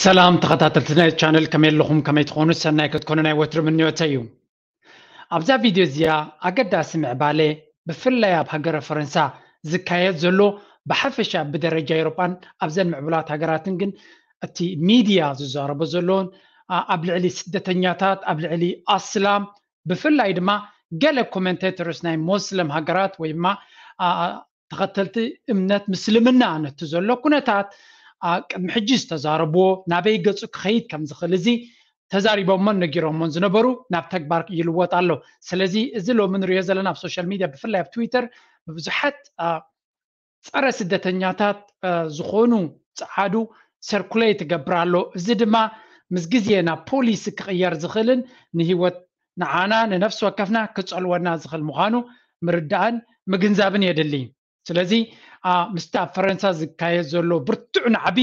ሰላም ተኸታተልቲ ናይ ቻነል፣ ከመይ ኣለኹም? ከመይ ትኾኑ? ሰናይ ክትኮኑ ናይ ወትሩ ምንዮተይ እዩ። ኣብዛ ቪድዮ እዚኣ ኣገዳሲ ምዕባለ ብፍላይ ኣብ ሃገረ ፈረንሳ ዝካየድ ዘሎ፣ ብሓፈሻ ብደረጃ ኤውሮጳን ኣብዘን ምዕቡላት ሃገራትን ግን እቲ ሚድያ ዝዛረቦ ዘለውን ኣብ ልዕሊ ስደተኛታት፣ ኣብ ልዕሊ ኣስላም፣ ብፍላይ ድማ ገለ ኮመንቴተርስ ናይ ሞስለም ሃገራት ወይ ድማ ተኸተልቲ እምነት ምስልምና ነቲ ዘሎ ኩነታት ቅድሚ ሕጂ ዝተዛረብዎ ናበይ ገፁ ክኸይድ ከም ዝኽእል እዚ ተዛሪቦሞን ነጊሮሞን ዝነበሩ ናብ ተግባር ይልወጥ ኣሎ። ስለዚ እዚ ሎሚ ንሪኦ ዘለና ኣብ ሶሻል ሚድያ ብፍላይ ኣብ ትዊተር ብብዙሓት ፀረ ስደተኛታት ዝኾኑ ፀዓዱ ሰርኩሌት ይገብር ኣሎ። እዚ ድማ ምስ ግዜ ናብ ፖሊሲ ክቕየር ዝኽእልን ንህይወት ንዓና ንነፍሲ ወከፍና ክፀልወና ዝኽእል ምዃኑ ምርዳእን ምግንዛብን የድሊ። ስለዚ ምስቲ ኣብ ፈረንሳ ዝካየድ ዘሎ ብርቱዕ ናዕቢ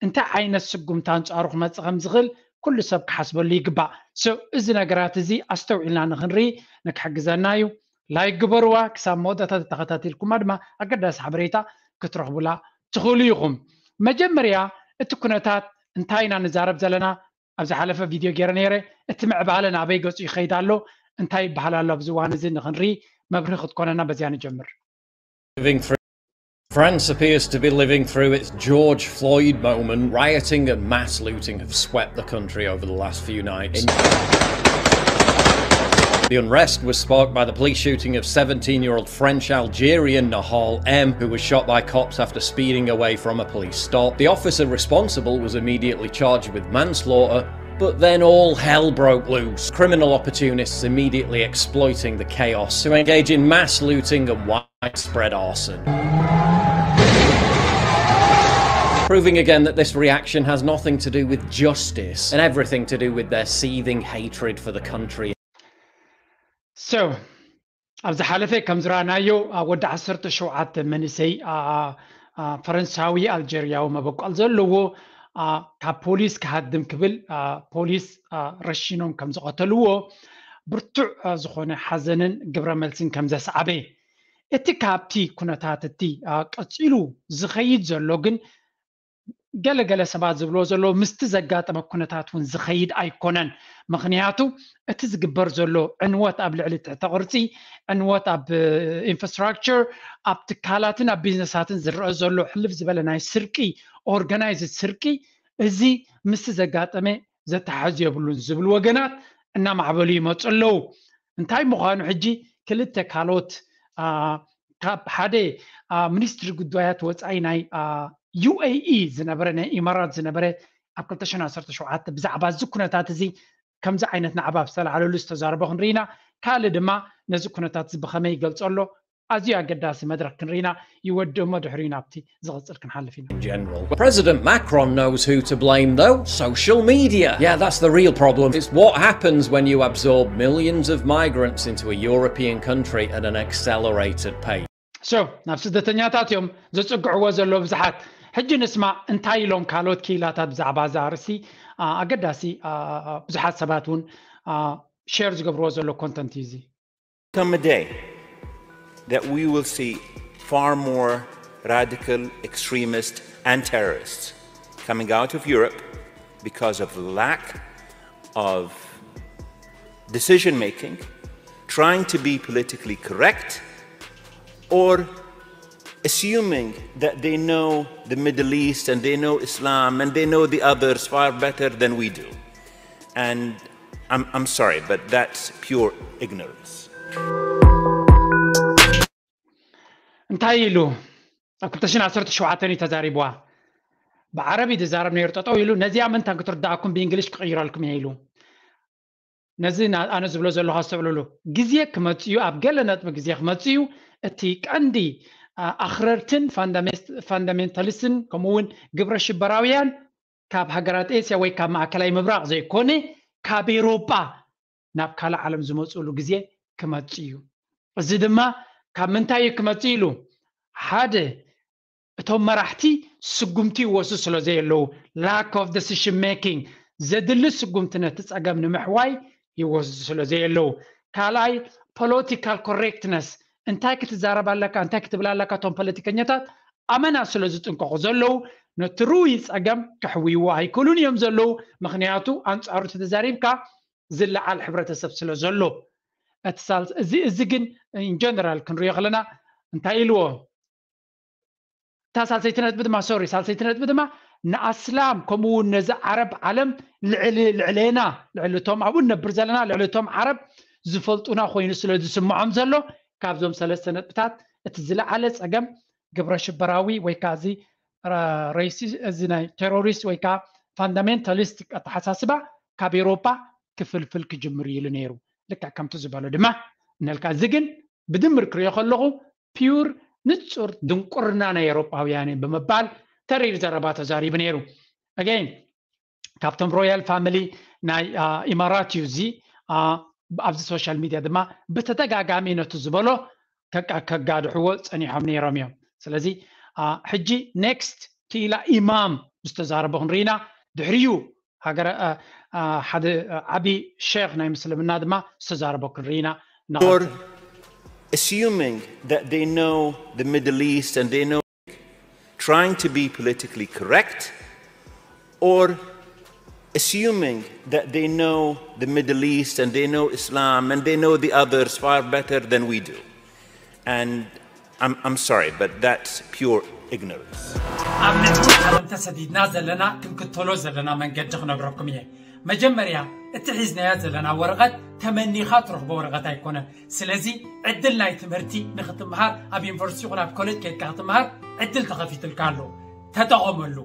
እንታይ ዓይነት ስጉምቲ ኣንፃሩ ክመፅእ ከም ዝኽእል ኩሉ ሰብ ክሓስበሉ ይግባእ። እዚ ነገራት እዚ ኣስተውዒልና ንክንርኢ ንክሕግዘና እዩ። ላይክ ግበርዋ፣ ክሳብ መወዳእታ ተተኸታቲልኩማ ድማ ኣገዳሲ ሓበሬታ ክትረኽቡላ ትኽእሉ ኢኹም። መጀመርያ እቲ ኩነታት እንታይ ኢና ንዛረብ ዘለና? ኣብ ዝሓለፈ ቪድዮ ገይረ ነይረ። እቲ ምዕባለ ናበይ ገፁ ይኸይድ ኣሎ፣ እንታይ ይበሃል ኣሎ ኣብዚ እዋን እዚ ንክንርኢ መብርሂ ክትኮነና በዚያ ንጀምር። France appears to be living through its George Floyd moment. Rioting and mass looting have swept the country over the last few nights. The unrest was sparked by the police shooting of seventeen-year-old French Algerian Nahal M, who was shot by cops after speeding away from a police stop. The officer responsible was immediately charged with manslaughter, but then all hell broke loose. Criminal opportunists immediately exploiting the chaos to engage in mass looting and widespread arson. Proving again that this reaction has nothing to do with justice and everything to do with their seething hatred for the country. So, ኣብ ዝሓለፈ ከም ዝረኣናዮ ወዲ ዓሰርተ ሸውዓተ መንእሰይ ፈረንሳዊ ኣልጀርያዊ መበቆል ዘለዎ ካብ ፖሊስ ክሃድም ክብል ፖሊስ ረሺኖም ከም ዝቐተልዎ ብርቱዕ ዝኾነ ሓዘንን ግብረ መልስን ከም ዘስዓበ፣ እቲ ካብቲ ኩነታት እቲ ቀፂሉ ዝኸይድ ዘሎ ግን ገለገለ ሰባት ዝብልዎ ዘለዉ ምስቲ ዘጋጠመ ኩነታት እውን ዝኸይድ ኣይኮነን። ምኽንያቱ እቲ ዝግበር ዘሎ ዕንወት ኣብ ልዕሊ ትሕተ ቅርፂ፣ ዕንወት ኣብ ኢንፍራስትራክቸር፣ ኣብ ትካላትን ኣብ ቢዝነሳትን ዝረአ ዘሎ ሕልፍ ዝበለ ናይ ስርቂ፣ ኦርጋናይዝድ ስርቂ፣ እዚ ምስቲ ዘጋጠመ ዘተሓሕዝ የብሉን ዝብሉ ወገናት እናማዕበሉ ይመፁ ኣለዉ። እንታይ ምዃኑ ሕጂ ክልተ ካልኦት ካብ ሓደ ሚኒስትሪ ጉዳያት ወፃኢ ናይ ዩኤኢ ዝነበረ ናይ ኢማራት ዝነበረ ኣብ ክልተ ሽሕን ዓሰርተ ሸውዓተ ብዛዕባ እዚ ኩነታት እዚ ከምዚ ዓይነት ናዕባ ዝተላዓለሉ ዝተዛረበ ክንርኢና፣ ካልእ ድማ ነዚ ኩነታት እዚ ብኸመይ ይገልፆ ኣሎ ኣዝዩ ኣገዳሲ መድረክ ክንርኢና ይወድእ እሞ ድሕሪኡ ናብቲ ዝቕፅል ክንሓልፍ ኢና። General. President Macron knows who to blame though. Social media. Yeah, that's the real problem. It's what happens when you absorb millions of migrants into a European country at an accelerated pace. So ናብ ስደተኛታት እዮም ዘፅግዕዎ ዘሎ ብዙሓት። ሕጂ ንስማ እንታይ ኢሎም ካልኦት ክኢላታት ብዛዕባ እዚ ኣርእስቲ ኣገዳሲ ብዙሓት ሰባት እውን ሸር ዝገብርዎ ዘሎ ኮንተንት እዩ እዚ። Come a day that we will see far more radical extremists and terrorists coming out of Europe because of the lack of decision making, trying to be politically correct, or assuming that they know the Middle East and they know Islam and they know the others far better than we do. And I'm, I'm sorry, but that's pure ignorance. እንታይ ኢሉ ኣብ ክልተ ሽሕን ዓሰርተ ሸውዓተን እዩ ተዛሪብዋ። ብዓረብ እዩ ዝዛረብ ነይሩ። ጠጠው ኢሉ ነዚኣ ምንታን ክትርዳእኩም ብእንግሊሽ ክቕይረልኩም እየ ኢሉ። ነዚ ኣነ ዝብሎ ዘለኹ ኣስተውዕልሉ። ግዜ ክመፅእ እዩ፣ ኣብ ገለ ነጥቢ ግዜ ክመፅእ እዩ። እቲ ቀንዲ ኣኽረርትን ፋንዳሜንታሊስትን ከምኡ እውን ግብረ ሽበራውያን ካብ ሃገራት ኤስያ ወይ ካብ ማእከላይ ምብራቕ ዘይኮነ ካብ ኤሮጳ ናብ ካልእ ዓለም ዝመፅእሉ ግዜ ክመፅእ እዩ። እዚ ድማ ካብ ምንታይ እዩ ክመፅእ ኢሉ? ሓደ እቶም መራሕቲ ስጉምቲ ይወስዱ ስለ ዘየለዉ፣ lack of decision making፣ ዘድሊ ስጉምቲ ነቲ ፀገም ንምሕዋይ ይወስዱ ስለ ዘየለዉ። ካልኣይ political correctness፣ እንታይ ክትዛረብ ኣለካ እንታይ ክትብል ኣለካ፣ እቶም ፖለቲከኛታት ኣመና ስለ ዝጥንቀቑ ዘለዉ ነቲ ርኡይ ጸገም ከሕውይዎ ኣይክእሉን እዮም ዘለዉ። ምኽንያቱ ኣንጻሩ ተተዛሪብካ ዝለዓል ሕብረተሰብ ስለ ዘሎ። እቲ ሳልስ-፣ እዚ፣ እዚ ግን in general ክንሪኦ ከለና እንታይ ኢልዎ? እታ ሳልሰይቲ ነጥቢ ድማ፣ ሶሪ፣ ሳልሰይቲ ነጥቢ ድማ ንኣስላም ከምኡ እውን ነዚ ዓረብ ዓለም ልዕሊ፣ ልዕሌና፣ ልዕሊ እቶም ኣብኡ ንነብር ዘለና፣ ልዕሊ እቶም ዓረብ ዝፈልጡና ኮይኑ ስለ ዝስምዖም ዘሎ፣ ካብዞም ሰለስተ ነጥብታት እቲ ዝለዓለ ጸገም ግብረ ሽበራዊ ወይ ከዓ እዚ ራ-፣ ሬሲ-፣ እዚ ናይ ቴሮሪስት ወይ ከዓ ፋንዳሜንታሊስት ኣተሓሳስባ ካብ ኤውሮጳ ክፍልፍል ክጅምር እዩ ኢሉ ነይሩ። ልክዕ ከምቲ ዝበሎ ድማ እነልካ፣ እዚ ግን ብድምር ክሪኦ ከለኹ ፒውር ንጹር ድንቁርና ናይ ኤውሮጳውያን እዩ ብምባል ተሪር ዘረባ ተዛሪቡ ነይሩ። ኣገይን ካብቶም ሮያል ፋሚሊ ናይ፣ አ፣ ኢማራት እዩ እዚ፣ አ፣ ኣብዚ ሶሻል ሚድያ ድማ ብተደጋጋሚ ነቲ ዝበሎ ከቃ-፣ ከጋድሕዎ ጸኒሖም ነይሮም እዮም። ስለዚ፣ አ፣ ሕጂ ኔክስት ክኢላ ኢማም ዝተዛረቦ ክንርኢና፣ ድሕሪኡ ሃገረ፣ አ፣ አ፣ ሓደ፣ አ፣ ዓቢ ሼኽ ናይ ምስልምና ድማ ዝተዛረቦ ክንርኢና You're ንቐጽል። assuming that they know the Middle East and they know, trying to be politically correct, or assuming that they know the Middle East and they know Islam and they know the others far better than we do. And I'm, I'm sorry, but that's pure ignorance. ኣብ ንጥፈት ዓለም ተሰዲድና ዘለና ክንክተሎ ዘለና መንገዲ ክነግረኩም እየ። መጀመርያ እቲ ሒዝናዮ ዘለና ወረቐት ተመኒኻ ትረኽቦ ወረቐት ኣይኮነን። ስለዚ ዕድል ናይ ትምህርቲ ንኽትምሃር ኣብ ዩኒቨርሲቲ ይኹን ኣብ ኮሌጅ ከይድካ ክትምሃር ዕድል ተኸፊትልካ ኣሎ። ተጠቐመሉ።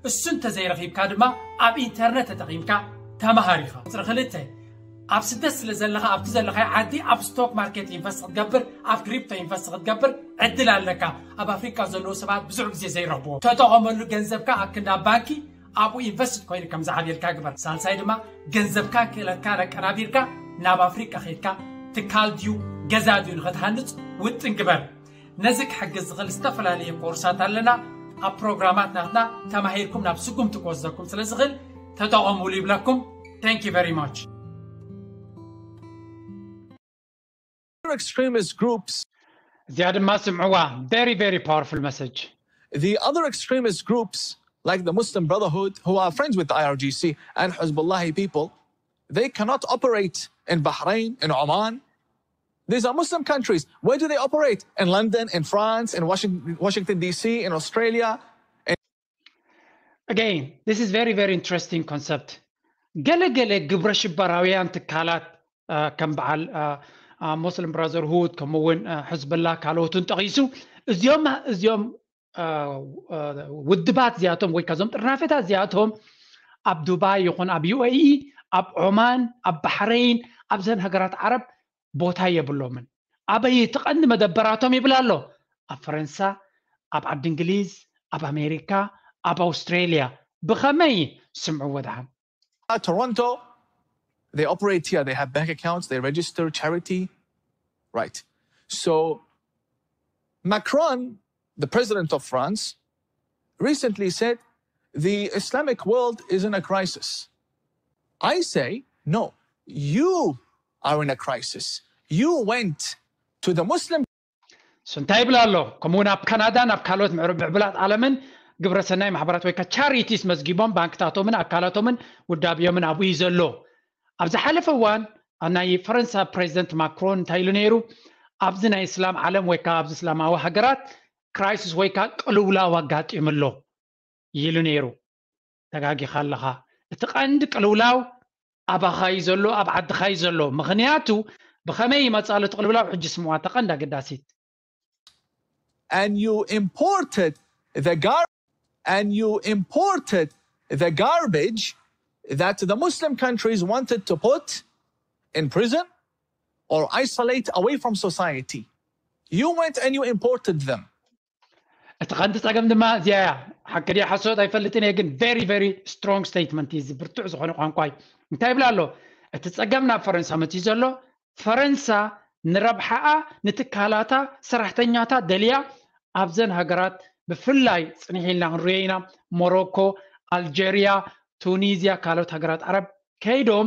እሱ እንተዘይረኺብካ ድማ ኣብ ኢንተርነት ተጠቒምካ ተምሃር ኢኻ። ቁፅሪ ክልተ፣ ኣብ ስደት ስለ ዘለኻ ኣብቲ ዘለኻዮ ዓዲ ኣብ ስቶክ ማርኬት ኢንቨስት ክትገብር፣ ኣብ ክሪፕቶ ኢንቨስት ክትገብር ዕድል ኣለካ። ኣብ ኣፍሪቃ ዘለዉ ሰባት ብዙሕ ግዜ ዘይረኽብዎ። ተጠቐመሉ። ገንዘብካ ኣብ ክንዲ ኣብ ባንኪ ኣብኡ ኢንቨስት ኮይኑ ከም ዝዓብየልካ ግበር። ሳልሳይ ድማ ገንዘብካ ክእለትካ ነቀናቢርካ ናብ ኣፍሪቃ ከይድካ ትካል ድዩ ገዛ ድዩ ንኸትሃንፅ ውጥን ግበር። ነዚ ክሕግዝ ዝኽእል ዝተፈላለየ ኮርሳት ኣለና። ኣብ ፕሮግራማት ናትና ተማሂርኩም ናብ ስጉምቲ ክወስደኩም ስለ ዝኽእል ተጠቐሙሉ ይብለኩም። Thank you very much. Extremist groups, እዚኣ ድማ ስምዕዋ። Very, very powerful message. The other extremist groups, like the Muslim Brotherhood, who are friends with the I R G C and Hezbollahi people, they cannot operate in Bahrain, in Oman. These are Muslim countries. Where do they operate? In London, in France, in Washington, Washington D C, in Australia. Again, this is very, very interesting concept. ገለ ገለ ግብረ ሽበራውያን ትካላት፣ አ፣ ከም በዓል፣ አ፣ አ፣ ሙስሊም ብራዘርሁድ፣ ከምኡ እውን፣ አ፣ ሕዝብላ ካልኦትን ጠቒሱ፣ እዚኦም፣ እዚኦም፣ አ፣ አ፣ ውድባት እዚኣቶም ወይ ከዞም ጥርናፌታት እዚኣቶም ኣብ ዱባይ ይኹን ኣብ ዩ ኤ ኢ፣ ኣብ ዖማን፣ ኣብ ባሕረይን፣ ኣብዘን ሃገራት ዓረብ ቦታ የብሎምን። ኣበይ እቲ ቀንዲ መደበራቶም ይብል ኣሎ? ኣብ ፈረንሳ፣ ኣብ ዓዲ እንግሊዝ፣ ኣብ ኣሜሪካ፣ ኣብ ኣውስትሬልያ። ብኸመይ? ስምዕዎ ደሓን። Toronto, they operate here. They have bank accounts. They register charity. Right. So Macron, the president of France, recently said the Islamic world is in a crisis. I say, no, you are in a crisis. You went to the Muslim እሱ እንታይ ይብል ኣሎ? ከምኡ እውን ኣብ ካናዳን ኣብ ካልኦት ምዕሩ-፣ ምዕቡላት ዓለምን ግብረ ሰናይ ማሕበራት ወይ ከ ቻሪቲስ መዝጊቦም ባንክታቶምን ኣካላቶምን ውዳብዮምን ኣብኡ እዩ ዘሎ። ኣብ ዝሓለፈ እዋን ናይ ፈረንሳ ፕሬዚደንት ማክሮን እንታይ ኢሉ ነይሩ? ኣብዚ ናይ እስላም ዓለም ወይ ከዓ ኣብዚ እስላማዊ ሃገራት ክራይሲስ ወይ ከዓ ቅልውላው ኣጋጢሙ ኣሎ ኢሉ ነይሩ። ተጋጊኻ ኣለኻ። እቲ ቀንዲ ቅልውላው ኣባኻ እዩ ዘሎ፣ ኣብ ዓድኻ እዩ ዘሎ። ምኽንያቱ ብኸመይ ይመፅእ ኣሎ እቲ ቅልውላው? ሕጂ ስምዋ፣ እታ ቀንዲ ኣገዳሲት። And you imported the gar and you imported the garbage that the Muslim countries wanted to put in prison or isolate away from society. You went and you imported them. እቲ ቀንዲ ፀገም ድማ እዚኣ እያ። ሓቂ ድያ ሓሶት ኣይፈልጥን እየ፣ ግን very, very strong statement እዩ። እዚ ብርቱዕ ዝኾነ ቋንቋ እዩ። እንታይ ይብል ኣሎ? እቲ ፀገም ናብ ፈረንሳ መፅዩ ዘሎ፣ ፈረንሳ ንረብሓኣ፣ ንትካላታ፣ ሰራሕተኛታ ደልያ ኣብዘን ሃገራት ብፍላይ ፅንሕ ኢልና ክንሪኦ ኢና። ሞሮኮ፣ ኣልጀርያ፣ ቱኒዝያ፣ ካልኦት ሃገራት ዓረብ ከይዶም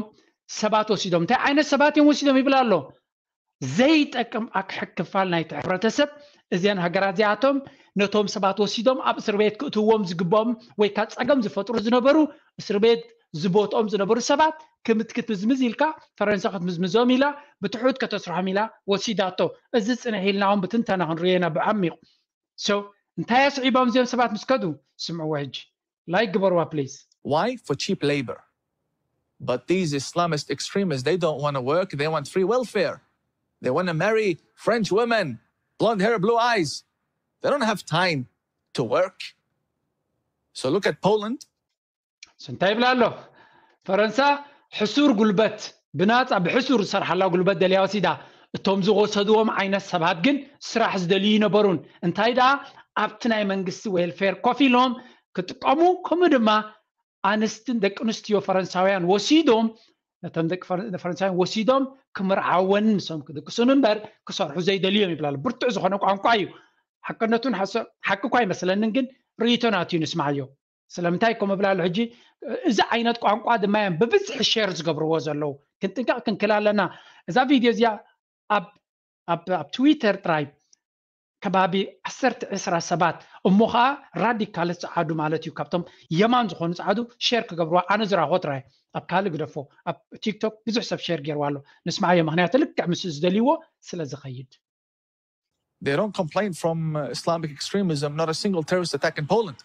ሰባት ወሲዶም። እንታይ ዓይነት ሰባት እዮም ወሲዶም ይብል ኣሎ? ዘይጠቅም ኣክሕክ ክፋል ናይቲ ሕብረተሰብ እዚን ሃገራት እዚኣቶም ነቶም ሰባት ወሲዶም ኣብ እስር ቤት ክእትዎም ዝግብኦም ወይ ካብ ፀገም ዝፈጥሩ ዝነበሩ እስር ቤት ዝቦትኦም ዝነበሩ ሰባት ክምትክት ምዝምዝ ኢልካ ፈረንሳ ክትምዝምዞም ኢላ ብትሑት ከተስርሖም ኢላ ወሲዳቶ። እዚ ፅንሕ ኢልና እውን ብትንተና ክንሪኦ ኢና ብዓሚቑ። So እንታይ ኣስዒቦም እዚኦም ሰባት ምስ ከዱ? ስምዕዎ ሕጂ። ላይክ ግበርዋ please። Why? For cheap labor. But these Islamist extremists, they don't want to work. They want free welfare. They want to marry French women, blonde hair, blue eyes. They don't have time to work. So look at Poland. እንታይ ይብላ ኣሎ? ፈረንሳ ሕሱር ጉልበት ብናፃ ብሕሱር ዝሰርሓላ ጉልበት ደልያ ወሲዳ። እቶም ዝወሰድዎም ዓይነት ሰባት ግን ስራሕ ዝደልዩ ይነበሩን እንታይ ደኣ ኣብቲ ናይ መንግስቲ ዌልፌር ኮፍ ኢሎም ክጥቀሙ ከምኡ ድማ ኣንስትን ደቂ ኣንስትዮ ፈረንሳውያን ወሲዶም ነቶም ደቂ ፈረንሳውያን ወሲዶም ክምርዓወን ንሶም ክድቅሱን እምበር ክሰርሑ ዘይደልዮም ይብላሉ። ብርቱዕ ዝኾነ ቋንቋ እዩ። ሓቅነቱን ሓቂ እኳ ኣይመስለንን ግን ርእይቶ ናትዩ ንስማዓዮ። ስለምንታይ ከምኡ እብላ ኣሎ ሕጂ እዚ ዓይነት ቋንቋ ድማ እዮም ብብዝሒ ሸር ዝገብርዎ ዘለዉ። ክንጥንቀቕ ክንክል ኣለና። እዛ ቪድዮ እዚኣ ኣብ ኣብ ኣብ ትዊተር ጥራይ ከባቢ ዓሰርተ ዕስራ ሰባት እሞ ከዓ ራዲካል ጸዓዱ ማለት እዩ ካብቶም የማን ዝኾኑ ጸዓዱ ሸር ክገብርዋ ኣነ ዝራኾ ጥራይ ኣብ ካልእ ግደፎ ኣብ ቲክቶክ ብዙሕ ሰብ ሸር ገይርዋ ኣሎ። ንስማዓዮ ምክንያቱ ልክዕ ምስ ዝደልይዎ ስለ ዝኸይድ። They don't complain from uh, Islamic extremism, not a single terrorist attack in Poland.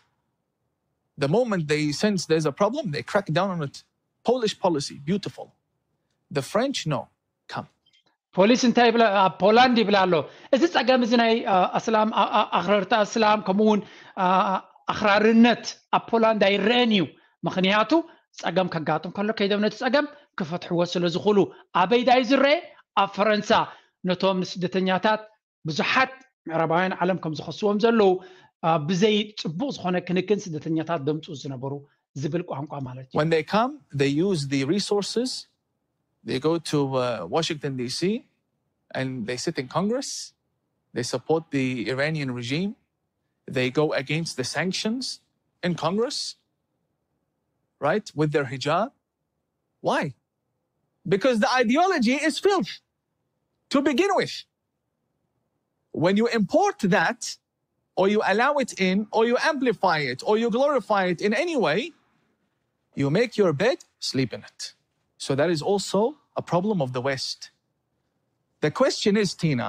The moment they sense there's a problem, they crack down on it. Polish policy, beautiful. The French, no. Come. ፖሊስ እንታይ ይብላ ኣብ ፖላንድ ይብላ ኣሎ። እዚ ጸገም እዚ ናይ ኣስላም ኣኽረርቲ ኣስላም ከምኡ እውን ኣኽራርነት ኣብ ፖላንድ ኣይረአን እዩ። ምክንያቱ ጸገም ከጋጥም ከሎ ከይዶም ነቲ ጸገም ክፈትሕዎ ስለ ዝኽእሉ። ኣበይ ዳዩ ዝረአ? ኣብ ፈረንሳ ነቶም ስደተኛታት ብዙሓት ምዕራባውያን ዓለም ከም ዝኸስዎም ዘለዉ ብዘይ ጽቡቕ ዝኾነ ክንክን ስደተኛታት ደምፁ ዝነበሩ ዝብል ቋንቋ ማለት እዩ። When they come, they use the resources. They go to uh, Washington, D C, and they sit in Congress. They support the Iranian regime. They go against the sanctions in Congress, right, with their hijab. Why? Because the ideology is filth to begin with. When you import that, or you allow it in, or you amplify it, or you glorify it in any way, you make your bed, sleep in it. So that is also a problem of the West. The question is, Tina,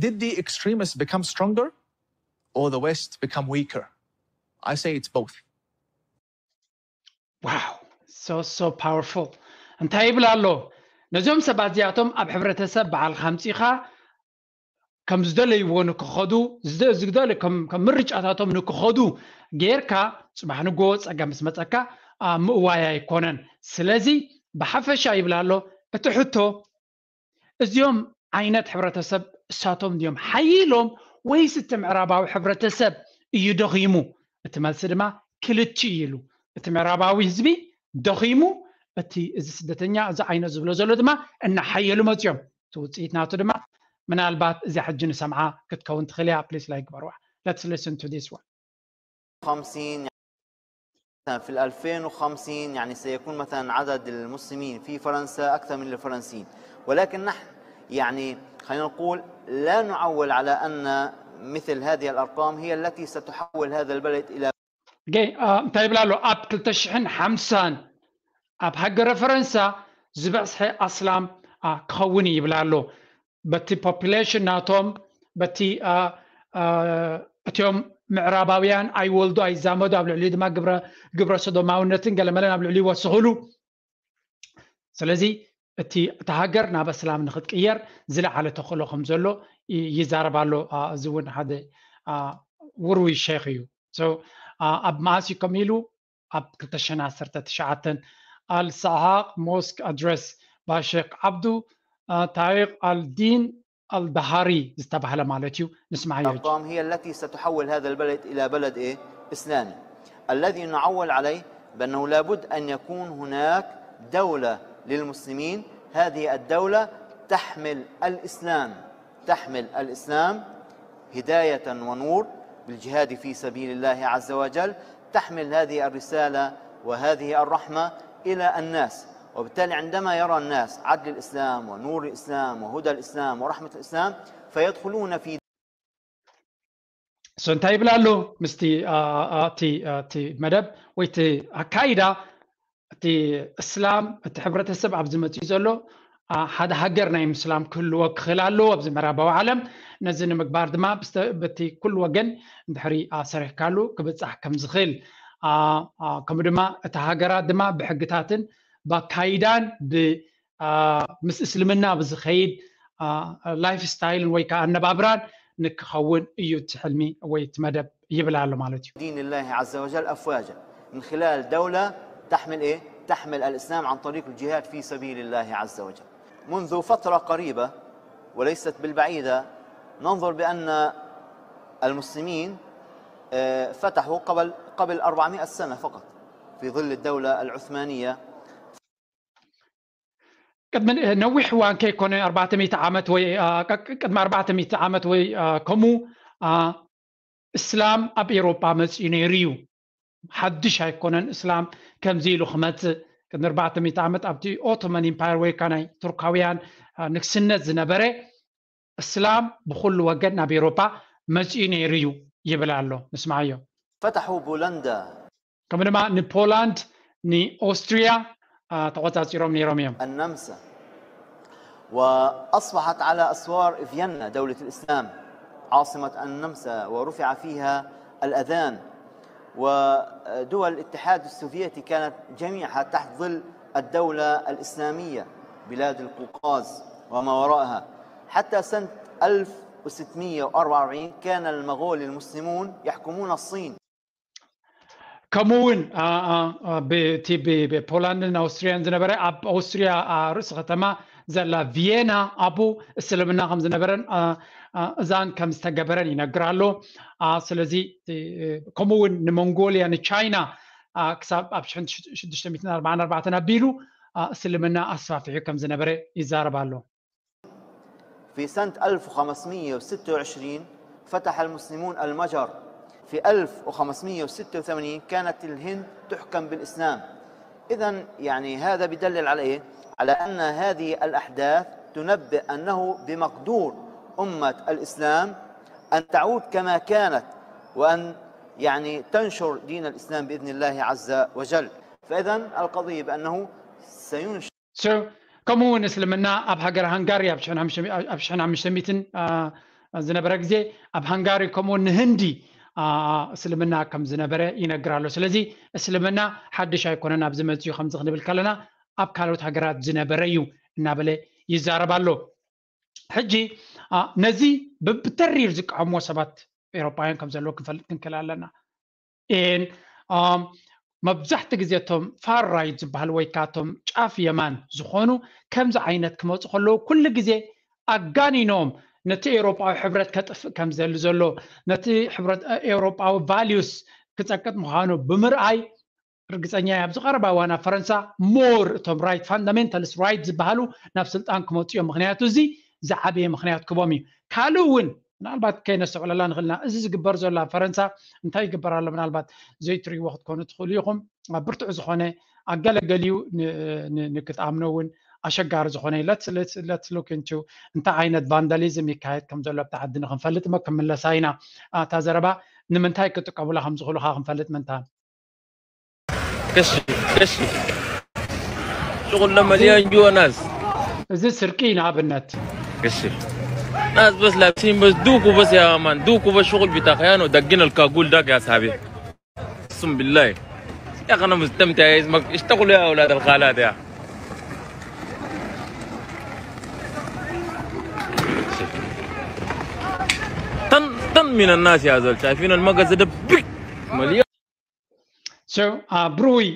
did the extremists become stronger or the West become weaker? I say it's both. Wow, so so powerful. እንታይ ይብል ኣሎ? ነዞም ሰባት እዚኣቶም ኣብ ሕብረተሰብ በዓልካ ኣምፂኻ ከም ዝደለይዎ ንክኸዱ ዝደለ ከም ምርጫታቶም ንክኸዱ ጌርካ ፅባሕ ንጎ ፀገም ምስ መፀካ ምእዋይ ኣይኮነን። ስለዚ ብሓፈሻ ይብል ኣሎ እቲ ሕቶ እዚኦም ዓይነት ሕብረተሰብ እሳቶም ድዮም ሓይሎም ወይስ እቲ ምዕራባዊ ሕብረተሰብ እዩ ደኺሙ? እቲ መልሲ ድማ ክልቲኡ እዩ ኢሉ። እቲ ምዕራባዊ ህዝቢ ደኺሙ፣ እቲ እዚ ስደተኛ እዚ ዓይነት ዝብሎ ዘሎ ድማ እናሓየሉ መፅዮም። እቲ ውፅኢት ናቱ ድማ ምናልባት እዚኣ ሕጂ ንሰምዓ ክትከውን ትኽእል እያ። Please like ግበርዋ። Let's listen to this one. خمسين في ال ألفين وخمسين يعني سيكون مثلا عدد المسلمين في فرنسا أكثر من الفرنسيين، ولكن نحن يعني خلينا نقول لا نعول على أن مثل هذه الأرقام هي التي ستحول هذا البلد إلى እንታይ ይብላ ኣሎ? ኣብ ክልተ ሽሕን ሓምሳን ኣብ ሃገረ ፈረንሳ ዝበዝሐ ኣስላም ክኸውን እዩ ይብላ ኣሎ። በቲ ፖፕሌሽን ናቶም በቲ እቲኦም ምዕራባውያን ኣይወልዱ ኣይዛመዱ ኣብ ልዕሊ ድማ ግብረ ሰዶማውነትን ገለመለን ኣብ ልዕሊ ይወስኽሉ። ስለዚ እቲ እታ ሃገር ናብ እስላም ንክትቅየር ዝለዓለ ተኽእሎ ከም ዘሎ ይዛረብ ኣሎ። እዚ እውን ሓደ ውርዊ ሸይኽ እዩ። ኣብ መኣስ እዩ ከም ኢሉ ኣብ ክልተ ሽሕን ዓሰርተ ትሽዓተን ኣል ሰዓቅ ሞስክ ኣድረስ ባሸክ ዓብዱ ታሪቅ ኣልዲን ኣልዳሃሪ ዝተባህለ ማለት እዩ። ንስማዓዮ። الأرقام هي التي ستحول هذا البلد إلى بلد إيه؟ إسلامي. الذي نعول عليه بأنه لابد أن يكون هناك دولة للمسلمين. هذه الدولة تحمل الإسلام، تحمل الإسلام هداية ونور بالجهاد في سبيل الله عز وجل، تحمل هذه الرسالة وهذه الرحمة إلى الناس. وبالتالي عندما يرى الناس عدل الإسلام ونور الإسلام وهدى الإسلام ورحمة الإسلام فيدخلون في እንታይ ይብል ኣሎ ምስቲ እቲ መደብ ወይ እቲ ኣካይዳ? እቲ እስላም፣ እቲ ሕብረተሰብ ኣብዚ መፅኡ ዘሎ ሓደ ሃገር ናይ ምስላም ክህልዎ ክኽእል ኣለዎ ኣብዚ ምዕራባዊ ዓለም። ነዚ ንምግባር ድማ በቲ ኩሉ ወገን እንድሕሪ ሰሪሕካሉ ክብፃሕ ከም ዝኽእል፣ ከምኡ ድማ እቲ ሃገራት ድማ ብሕግታትን ብኣካይዳን ምስ እስልምና ብዝኸይድ ላይፍ ስታይልን ወይ ከዓ ኣነባብራን ንክኸውን እዩ እቲ ሕልሚ ወይ እቲ መደብ ይብል ኣሎ ማለት እዩ። دين الله عز وجل أفواجا من خلال دولة تحمل إيه؟ تحمل الإسلام عن طريق الجهاد في سبيل الله عز وجل. منذ فترة قريبة وليست بالبعيدة ننظر بأن المسلمين فتحوا قبل قبل أربعمائة سنة فقط في ظل الدولة العثمانية. ቅድሚ ነዊሕ እዋን ከይኮነ ኣርባዕተ ሚእቲ ዓመት ወይ ቅድሚ ኣርባዕተ ሚእቲ ዓመት ወይ ከምኡ እስላም ኣብ ኤሮጳ መፅኡ ነይሩ እዩ። ሓድሽ ኣይኮነን እስላም ከምዚ ኢሉ ክመፅእ። ቅድሚ ኣርባዕተ ሚእቲ ዓመት ኣብቲ ኦቶመን ኢምፓየር ወይ ከዓ ናይ ቱርካውያን ንግስነት ዝነበረ እስላም ብኩሉ ወገን ናብ ኤሮጳ መፅኡ ነይሩ እዩ ይብል ኣሎ። ንስማዓዮ። فتحوا بولندا ከምኡ ድማ ንፖላንድ ንኦስትሪያ ተቆፃፂሮም ነይሮም እዮም። النمسا وأصبحت على أسوار فيينا دولة الإسلام عاصمة النمسا ورفع فيها الأذان ودول الاتحاد السوفيتي كانت جميعها تحت ظل الدولة الإسلامية بلاد القوقاز وما وراءها حتى سنة ألف وستمية وأربعة وأربعين كان المغول المسلمون يحكمون الصين. ከምኡ እውን ብቲ ብፖላንድን ኣውስትሪያን ዝነበረ ኣብ ኣውስትሪያ ርእሲ ከተማ ዘላ ቪየና ኣብኡ እስልምና ከም ዝነበረን እዛን ከም ዝተገበረን ይነግር ኣሎ። ስለዚ ከምኡ እውን ንሞንጎልያ ንቻይና ክሳብ ኣብ ሽዱሽተ ሚእትን ኣርባዓን ኣርባዕተን ኣቢሉ እስልምና ኣስፋፊሑ ከም ዝነበረ ይዛረብ ኣሎ። في سنة ألف وخمسمية وستة وعشرين فتح المسلمون المجر. في ألف وخمسمية وستة وثمانين كانت الهند تحكم بالإسلام. إذا يعني هذا بدلل على إيه؟ على أن هذه الأحداث تنبئ أنه بمقدور أمة الإسلام أن تعود كما كانت وأن يعني تنشر دين الإسلام بإذن الله عز وجل. فإذا القضية بأنه سينشر ከምኡ እውን እስልምና ኣብ ሃገር ሃንጋሪ ኣብ ሽሕን ሓሙሽተ ሚእትን ዝነበረ ግዜ ኣብ ሃንጋሪ ከምኡ እውን ንህንዲ እስልምና ከም ዝነበረ ይነግር ኣሎ። ስለዚ እስልምና ሓድሽ ኣይኮነን ኣብዚ መፅኡ ከምዚ ክንብል ከለና ኣብ ካልኦት ሃገራት ዝነበረ እዩ እናበለ ይዛረብ ኣሎ። ሕጂ ነዚ ብተሪር ዝቃወምዎ ሰባት ኤሮጳውያን ከም ዘለዉ ክንፈልጥ ክንክእል ኣለና። ን መብዛሕቲ ግዜ እቶም ፋር ራይት ዝበሃሉ ወይ ከዓ እቶም ጫፍ የማን ዝኾኑ ከምዚ ዓይነት ክመፁ ከለዉ ኩሉ ግዜ ኣጋኒኖም ነቲ ኤውሮጳዊ ሕብረት ከጥፍእ ከም ዘሊ ዘሎ ነቲ ሕብረት ኤውሮጳዊ ቫሊዩስ ክፀቅጥ ምዃኑ ብምርኣይ ርግፀኛ እየ ኣብዚ ቀረባ እዋን ኣብ ፈረንሳ ሞር እቶም ራይት ፋንዳሜንታልስ ራይት ዝበሃሉ ናብ ስልጣን ክመፁ እዮም። ምክንያቱ እዚ ዝዓበየ ምክንያት ክቦም እዩ። ካልእ እውን ምናልባት ከይነስተውዕለላ ንኽእልና እዚ ዝግበር ዘሎ ኣብ ፈረንሳ እንታይ ይግበር ኣሎ ምናልባት ዘይትሪእዎ ክትኮኑ ትኽእሉ ኢኹም። ኣብ ብርቱዕ ዝኾነ ኣገለገሊኡ ንክትኣምኖ እውን ኣሸጋሪ ዝኾነ let's look into እንታይ ዓይነት ቫንዳሊዝም ይካየድ ከም ዘሎ ኣብቲ ዓዲ ንክንፈልጥ እሞ ክምለሳ ኢና። እታ ዘረባ ንምንታይ ክጥቀሙላ ከም ዝኽእሉ ከዓ ክንፈልጥ ምንታን كشف كشف شغل لما مليان جوا ناس እዚ ስርቂ ንኣብነት كشف ناس بس لابسين بس دوكو بس يا مان دوكو بس شغل بتاع خيانة ودقين الكاكول داك يا صاحبي اقسم بالله يا اخي انا مستمتع يا اسمك اشتغلوا يا اولاد الخالات يا طن طن من الناس يا زول شايفين المقصد ده بيك مليان ብሩይ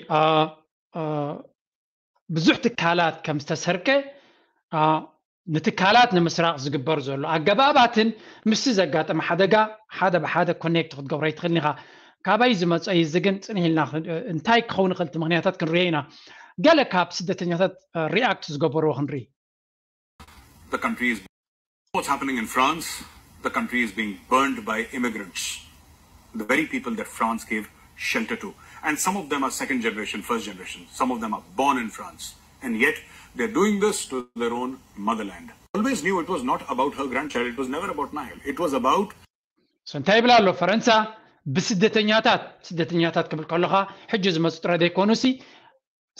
ብዙሕ ትካላት ከም ዝተሰርቀ ንትካላት ንምስራቕ ዝግበር ዘሎ ኣገባባትን ምስቲ ዘጋጠመ ሓደጋ ሓደ ብሓደ ኮኔክት ክትገብሮ ይትኽእል ኢኻ። ካባይ ዝመፀ እዚ ግን ፅንሕ ኢልና እንታይ ክኸውን ይኽእል እቲ ምክንያታት ክንሪኦ ኢና። ገለ ካብ ስደተኛታት ሪኣክት ዝገበርዎ ክንርኢ። The country is what's happening in France, the country is being burned by immigrants, the very people that France gave shelter to. And some of them are second generation, first generation. Some of them are born in France. And yet, they're doing this to their own motherland. Always knew it was not about her grandchild. It was never about Nahel. It was about እንታይ ይብላ ኣሎ ፈረንሳ? ብስደተኛታት፣ ስደተኛታት ክብል ከለኻ ሕጂ ዝመፁ ጥራይ ዘይኮኑሲ፣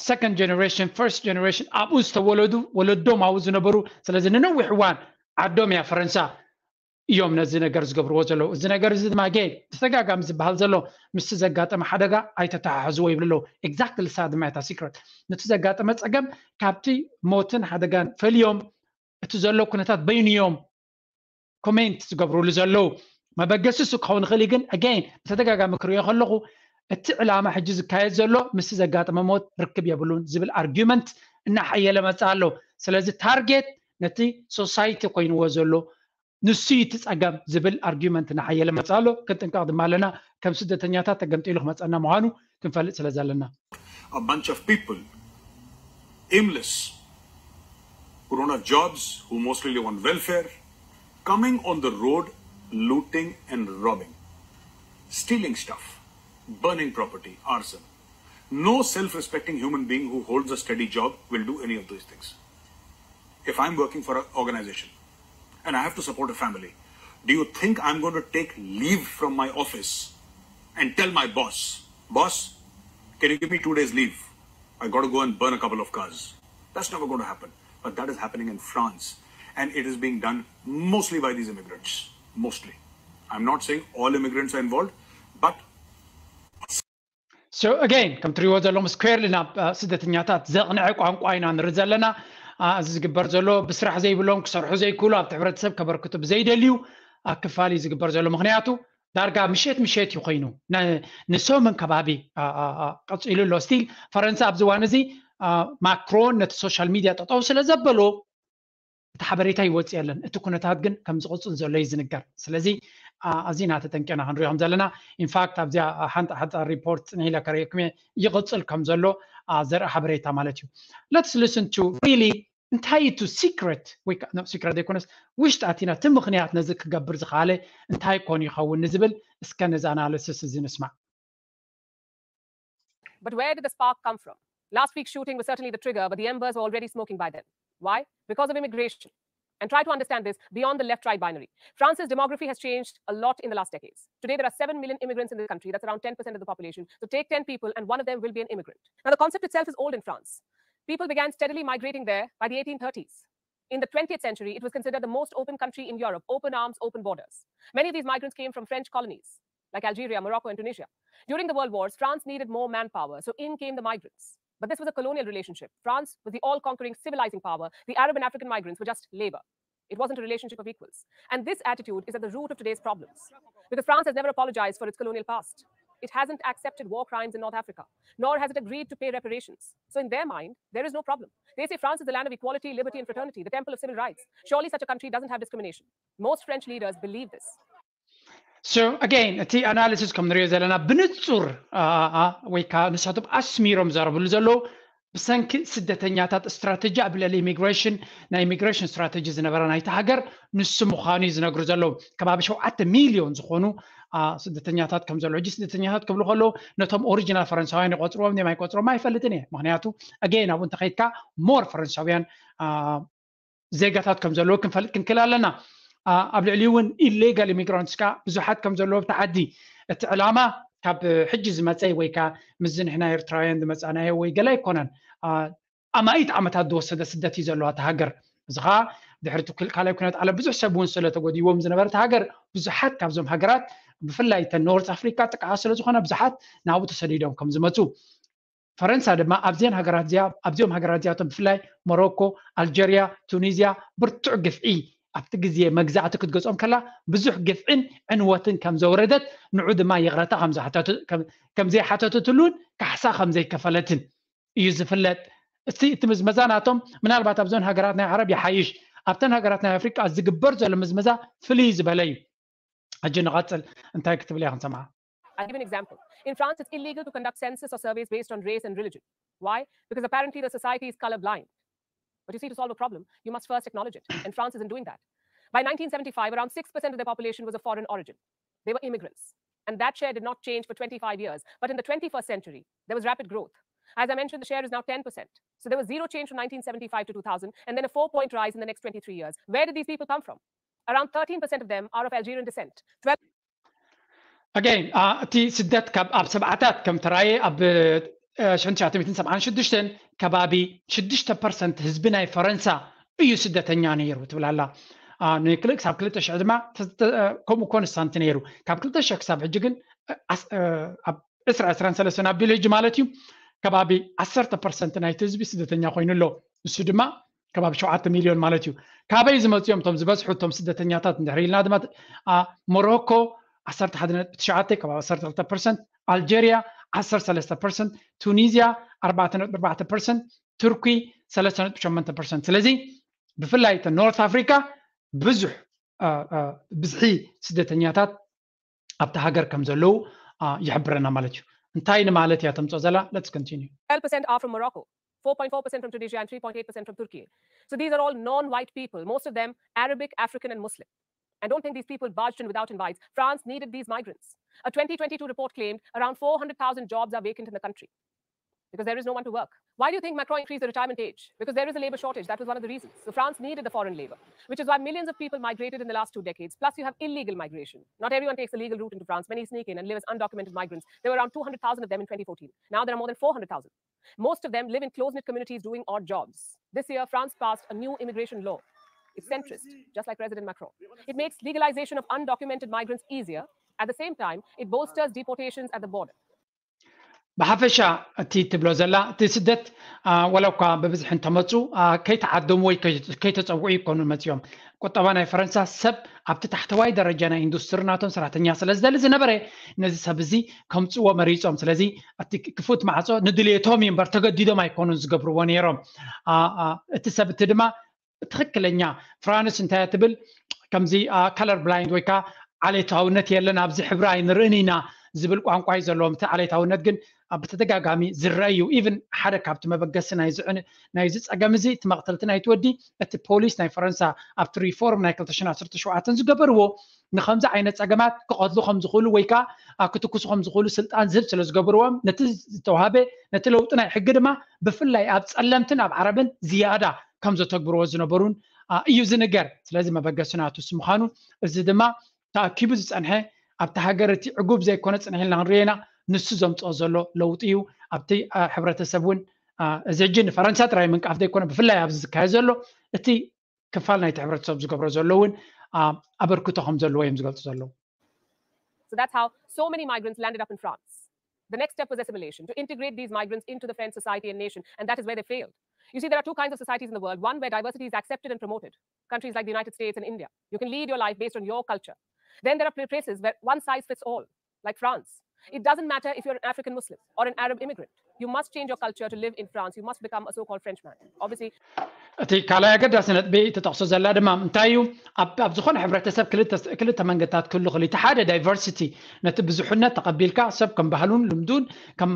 ሰኮንድ ጀነሬሽን፣ ፈርስት ጀነሬሽን፣ ኣብኡ ዝተወለዱ፣ ወለዶም ኣብኡ ዝነበሩ። ስለዚ ንነዊሕ እዋን ዓዶም እያ ፈረንሳ እዮም ነዚ ነገር ዝገብርዎ ዘለዉ። እዚ ነገር እዚ ድማ ጌ ብተደጋጋሚ ዝበሃል ዘሎ ምስቲ ዘጋጠመ ሓደጋ ኣይተተሓሕዝዎ ይብሉ ኣለዉ። ኤግዛክትሊ ንሳ ድማ እታ ሲክረት፣ ነቲ ዘጋጠመ ፀገም ካብቲ ሞትን ሓደጋን ፈልዮም እቲ ዘሎ ኩነታት በይኑ እዮም ኮሜንት ዝገብሩሉ ዘለዉ። መበገሲ እሱ ክኸውን ይኽእል እዩ፣ ግን ኣገይን ብተደጋጋሚ ክሪኦ ከለኹ እቲ ዕላማ ሕጂ ዝካየድ ዘሎ ምስቲ ዘጋጠመ ሞት ርክብ የብሉን ዝብል ኣርጊመንት እናሓየለ መፅእ ኣሎ። ስለዚ ታርጌት ነቲ ሶሳይቲ ኮይንዎ ዘሎ ንሱ እዩ እቲ ፀገም ዝብል ኣርጊመንት እናሓየለ መፅእ ኣሎ። ክንጥንቀቕ ድማ ኣለና፣ ከም ስደተኛታት ተገምጢሉ ክመፀና ምዃኑ ክንፈልጥ ስለ ዘለና። A bunch of people, aimless, who don't have jobs, who mostly live on welfare, coming on the road, looting and robbing, stealing stuff, burning property, arson. No self-respecting human being who holds a steady job will do any of those things. If I'm working for an organization and I have to support a family, do you think I'm going to take leave from my office and tell my boss, "Boss, can you give me two days leave? I got to go and burn a couple of cars." That's never going to happen. But that is happening in France. And it is being done mostly by these immigrants. Mostly. I'm not saying all immigrants are involved, but So again, ከም ትሪእዎ ዘለኹም ስኩዌርሊ ናብ ስደተኛታት ዘቕንዐ ቋንቋ ኢና ንርኢ ዘለና። እዚ ዝግበር ዘሎ ብስራሕ ዘይብሎም፣ ክሰርሑ ዘይክእሉ፣ ኣብቲ ሕብረተሰብ ከበርክቱ ብዘይደልዩ ክፋል እዩ ዝግበር ዘሎ። ምክንያቱ ዳርጋ ምሸት ምሸት እዩ ኮይኑ፣ ንሶምን ከባቢ ቀፂሉ ኣሎ። ስቲል ፈረንሳ ኣብዚ እዋን እዚ ማክሮን ነቲ ሶሻል ሚድያ ጠጠው ስለ ዘበሎ እቲ ሓበሬታ ይወፅእ የለን። እቲ ኩነታት ግን ከም ዝቕፅል ዘሎ እዩ ዝንገር። ስለዚ ኣዚና ተጠንቂቕና ክንሪኦ ከም ዘለና፣ ኢንፋክት ኣብዚኣ ሓንቲ ሓፃር ሪፖርት ፅንሕ ኢለ ከርእየኩም እየ፣ ይቕፅል ከም ዘሎ ዘርኢ ሓበሬታ ማለት እዩ። Let's listen to really እንታይ እቲ ሲክሬት ወይ ሲክሬት ዘይኮነስ ውሽጢ ኣቲና እቲ ምክንያት ነዚ ክገብር ዝኸኣለ እንታይ ኮን ይኸውን ንዝብል እስከ ነዚ ኣናሊሲስ እዚ ንስማዕ። But where did the spark come from? Last week's shooting was certainly the trigger, but the embers were already smoking by then. Why? Because of immigration. And try to understand this beyond the left-right binary. France's demography has changed a lot in the last decades. Today, there are seven million immigrants in the country. That's around ten percent of the population. So take ten people and one of them will be an immigrant. Now, the concept itself is old in France. People began steadily migrating there by the eighteen thirties. In the twentieth century, it was considered the most open country in Europe, open arms, open borders. Many of these migrants came from French colonies, like Algeria, Morocco, and Tunisia. During the world wars, France needed more manpower, so in came the migrants. But this was a colonial relationship. France was the all-conquering, civilizing power. The Arab and African migrants were just labor. It wasn't a relationship of equals. And this attitude is at the root of today's problems. Because France has never apologized for its colonial past. It hasn't accepted war crimes in North Africa, nor has it agreed to pay reparations. So in their mind, there is no problem. They say France is the land of equality, liberty, and fraternity, the temple of civil rights. Surely such a country doesn't have discrimination. Most French leaders believe this. So again, እቲ ኣናሊሲስ ከም ንሪኦ ዘለና ብንፁር ወይ ከዓ ንሳቶም ኣስሚሮም ዘረብሉ ዘለዉ ብሰንኪ ስደተኛታት ስትራተጂ ኣብ ልዕሊ ኢሚግሬሽን፣ ናይ ኢሚግሬሽን ስትራተጂ ዝነበረ ናይቲ ሃገር ንሱ ምዃኑ እዩ ዝነግሩ ዘለዉ። ከባቢ ሸውዓተ ሚልዮን ዝኾኑ ስደተኛታት ከም ዘለዉ። ሕጂ ስደተኛታት ክብሉ ከለዉ ነቶም ኦሪጂናል ፈረንሳውያን ይቆፅርዎም ድዮም ኣይቆፅርዎም ኣይፈልጥን እየ። ምክንያቱ ኣገይን ኣብኡ እንተኸይድካ ሞር ፈረንሳውያን ዜጋታት ከም ዘለዉ ክንፈልጥ ክንክእል ኣለና። ኣብ ልዕሊ እውን ኢሌጋል ኢሚግራንትስ ከዓ ብዙሓት ከም ዘለዉ ኣብቲ ዓዲ። እቲ ዕላማ ካብ ሕጂ ዝመፀ ወይ ከዓ ምስዚ ንሕና ኤርትራውያን ዝመፃናዮ ወይ ገለ ኣይኮነን። ኣማኢት ዓመታት ዝወሰደ ስደት እዩ ዘለዋ እታ ሃገር። እዚ ከዓ ድሕሪ እቲ ካልኣይ ኩነት ዓለም ብዙሕ ሰብ እውን ስለ ተጎዲዎም ዝነበረ እታ ሃገር ብዙሓት ካብዞም ሃገራት ብፍላይ እተን ኖርት ኣፍሪካ ጥቃዓ ስለ ዝኾነ ብዙሓት ናብኡ ተሰዲዶም ከም ዝመፁ ፈረንሳ ድማ ኣብዚአን ሃገራት እዚኣ ኣብዚኦም ሃገራት እዚኣቶም ብፍላይ ሞሮኮ፣ ኣልጀርያ፣ ቱኒዝያ ብርቱዕ ግፍዒ ኣብቲ ግዜ መግዛእቲ ክትገጾም ከላ ብዙሕ ግፍዕን ዕንወትን ከም ዘውረደት ንዑ ድማ ይቕረታ ከም ዘይሓተተትሉን ካሕሳ ከም ዘይከፈለትን እዩ ዝፍለጥ። እቲ እቲ ምዝመዛ ናቶም ምናልባት ኣብዘን ሃገራት ናይ ዓረብ ይሓይሽ፣ ኣብተን ሃገራት ናይ ኣፍሪቃ ዝግበር ዘሎ ምዝመዛ ፍልይ ዝበለ እዩ። ሕጂ ንቐጽል እንታይ ክትብል እያ ክንሰምዓ። I'll give an example. In France, it's illegal to conduct census or surveys based on race and religion. Why? Because apparently the society is colorblind. But you see, to solve a problem, you must first acknowledge it. And France isn't doing that. By nineteen seventy-five, around six percent of their population was of foreign origin. They were immigrants. And that share did not change for twenty-five years. But in the twenty-first century, there was rapid growth. As I mentioned, the share is now ten percent. So there was zero change from nineteen seventy-five to two thousand, and then a four point rise in the next twenty-three years. Where did these people come from? Around thirteen percent of them are of Algerian descent. Twelve ኣገይን እቲ ስደት ካብ ኣብ ሰብዓታት ከም ተራየ ኣብ ሽዱሽተ ከባቢ ሽዱሽተ ፐርሰንት ህዝቢ ናይ ፈረንሳ እዩ ስደተኛ ነይሩ ትብል ኣላ። ንክልእ ክሳብ ክልተ ሽሕ ድማ ከምኡ ኮንስታንት ነይሩ። ካብ ክልተ ሽሕ ክሳብ ሕጂ ግን ኣብ ዕስራ ዕስራን ሰለስተን ኣቢሉ ሕጂ ማለት እዩ ከባቢ ዓሰርተ ፐርሰንት ናይቲ ህዝቢ ስደተኛ ኮይኑ ኣሎ። እሱ ድማ ከባቢ ሸውዓተ ሚልዮን ማለት እዩ። ካበይ ዝመፅኦም እቶም ዝበዝሑ እቶም ስደተኛታት እንድሕር ኢልና ድማ ሞሮኮ ዓሰርተ ሓደ ነጥቢ ትሽዓተ ከባቢ ዓሰርተ ክልተ ፐርሰንት፣ ኣልጀርያ ዓሰርተ ሰለስተ ፐርሰንት፣ ቱኒዝያ ኣርባዕተ ነጥቢ ኣርባዕተ ፐርሰንት፣ ቱርኪ ሰለስተ ነጥቢ ሸሞንተ ፐርሰንት። ስለዚ ብፍላይ እተን ኖርት ኣፍሪካ ብዙሕ ብዝሒ ስደተኛታት ኣብቲ ሃገር ከም ዘለዉ ይሕብረና ማለት እዩ። እንታይ ንማለት እያ ተምፅኦ ዘላ? Let's continue. Twelve percent are from Morocco, four point four percent from Tunisia, and three point eight percent from Turkey. So these are all non-white people, most of them Arabic, African, and Muslim. I don't think these people barged in without invites. France needed these migrants. A twenty twenty-two report claimed around four hundred thousand jobs are vacant in the country because there is no one to work. Why do you think Macron increased the retirement age? Because there is a labor shortage. That was one of the reasons. So France needed the foreign labor, which is why millions of people migrated in the last two decades. Plus, you have illegal migration. Not everyone takes the legal route into France. Many sneak in and live as undocumented migrants. There were around two hundred thousand of them in twenty fourteen. Now there are more than four hundred thousand. Most of them live in close-knit communities doing odd jobs. This year, France passed a new immigration law. It's centrist, just like President Macron. It makes legalization of undocumented migrants easier. At the same time, it bolsters deportations at the border. ብሓፈሻ እቲ ትብሎ ዘላ እቲ ስደት ወላ እኳ ብብዝሒ እንተመፁ ከይተዓደሙ ወይ ከይተፀውዑ ይኮኑ መፅኦም። ቁጠባ ናይ ፈረንሳ ሰብ ኣብቲ ታሕተዋይ ደረጃ ናይ ኢንዱስትሪ ናቶም ሰራሕተኛ ስለ ዝደሊ ዝነበረ ነዚ ሰብ እዚ ከምፅዎ መሪፆም። ስለዚ እቲ ክፉት ማዕፆ ንድልየቶም እዩ እምበር ተገዲዶም ኣይኮኑን ዝገብርዎ ነይሮም። እቲ ሰብ እቲ ድማ ትኽክለኛ ፍራንስ እንታይ ትብል ከምዚ color blind ወይ ከዓ ዓሌታውነት የለን ኣብዚ ሕብሪ ኣይንርእን ኢና ዝብል ቋንቋ እዩ ዘለዎም። እቲ ዓሌታውነት ግን ብተደጋጋሚ ዝረአ እዩ። ኢቭን ሓደ ካብቲ መበገሲ ናይዚ ፀገም እዚ እቲ መቕተልቲ ናይቲ ወዲ እቲ ፖሊስ ናይ ፈረንሳ ኣብቲ ሪፎርም ናይ ክልተ ሽሕን ዓሰርተ ሸውዓተን ዝገበርዎ ንከምዚ ዓይነት ፀገማት ክቐትሉ ከም ዝኽእሉ ወይ ከዓ ክትኩሱ ከም ዝኽእሉ ስልጣን ዝህብ ስለ ዝገበርዎም ነቲ ዝተዋሃበ ነቲ ለውጢ ናይ ሕጊ ድማ ብፍላይ ኣብ ፀለምትን ኣብ ዓረብን ዝያዳ ከም ዘተግብርዎ ዝነበሩን እዩ ዝንገር። ስለዚ መበገሲ ናቱ እሱ ምዃኑ እዚ ድማ ተኣኪቡ ዝፀንሐ ኣብቲ ሃገር እቲ ዕጉብ ዘይኮነ ፅንሕ ኢልና ክንሪኦ ኢና። ንሱ ዘምፅኦ ዘሎ ለውጢ እዩ። ኣብቲ ሕብረተሰብ እውን እዚ ሕጂ ንፈረንሳ ጥራይ ምንቃፍ ዘይኮነ ብፍላይ ኣብዚ ዝካየድ ዘሎ እቲ ክፋል ናይቲ ሕብረተሰብ ዝገብሮ ዘሎ እውን ኣበርክቶ ከም ዘለዎ እዮም ዝገልፁ ዘለዉ። So that's how so many migrants landed up in France. The next step was assimilation, to integrate these migrants into the French society and nation, and that is where they failed. You see, there are two kinds of societies in the world, one where diversity is accepted and promoted, countries like the United States and India. You can lead your life based on your culture. Then there are places where one size fits all, like France. It doesn't matter if you're an African Muslim or an Arab immigrant. You must change your culture to live in France. You must become a so-called Frenchman. Obviously, እቲ ካልኣይ ኣገዳሲ ነጥቢ ትጠቕሶ ዘላ ድማ እንታይ እዩ? ኣብ ዝኾነ ሕብረተሰብ ክልተ መንገድታት ክህሉ ክእል። እቲ ሓደ ዳይቨርሲቲ፣ ነቲ ብዙሕነት ተቐቢልካ ሰብ ከም ባህሉን ልምዱን ከም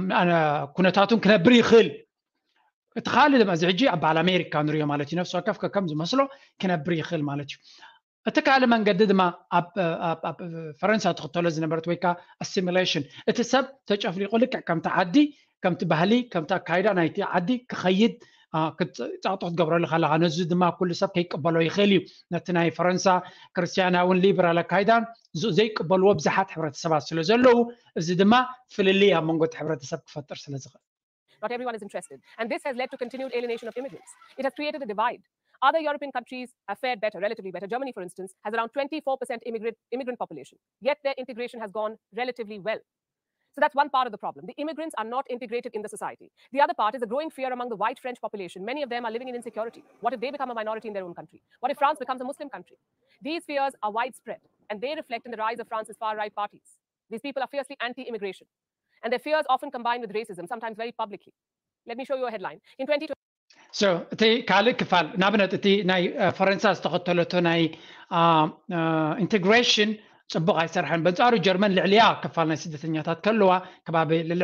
ኩነታቱን ክነብር ይኽእል። እቲ ካልእ ድማ እዚ ሕጂ ኣብ በዓል ኣሜሪካ ንሪኦ ማለት እዩ። ነፍሲ ወከፍ ከም ዝመስሎ ክነብር ይኽእል ማለት እዩ። እቲ ካልእ መንገዲ ድማ ኣብ ፈረንሳ ትኽተሎ ዝነበረት ወይ ከዓ ኣሲሚሌሽን፣ እቲ ሰብ ተጨፍሊቑ ልክዕ ከምቲ ዓዲ ከምቲ ባህሊ ከምቲ ኣካይዳ ናይቲ ዓዲ ክኸይድ ፃቕጦ ክትገብረሉ ከለኻ ነዚ ድማ ኩሉ ሰብ ከይቀበሎ ይኽእል እዩ። ነቲ ናይ ፈረንሳ ክርስትያናውን ሊበራል ኣካይዳን ዘይቀበልዎ ብዙሓት ሕብረተሰባት ስለ ዘለዉ እዚ ድማ ፍልልይ ኣብ መንጎ እቲ ሕብረተሰብ ክፈጥር ስለ ዝኽእል። Not everyone is interested. And this has led to continued alienation of immigrants. It has created a divide. Other European countries have fared better, relatively better. Germany, for instance, has around twenty-four percent immigrant, immigrant population. Yet their integration has gone relatively well. So that's one part of the problem. The immigrants are not integrated in the society. The other part is a growing fear among the white French population. Many of them are living in insecurity. What if they become a minority in their own country? What if France becomes a Muslim country? These fears are widespread, and they reflect in the rise of France's far right parties. These people are fiercely anti immigration. And their fears often combine with racism, sometimes very publicly. Let me show you a headline. In twenty twenty, So እቲ ካልእ ክፋል ንኣብነት እቲ ናይ ፈረንሳ ዝተኸተለቶ ናይ ኢንቴግሬሽን ፅቡቕ ኣይሰርሐን። በንፃሩ ጀርመን ልዕልያ ክፋል ናይ ስደተኛታት ከለዋ ከባቢ ልዕሊ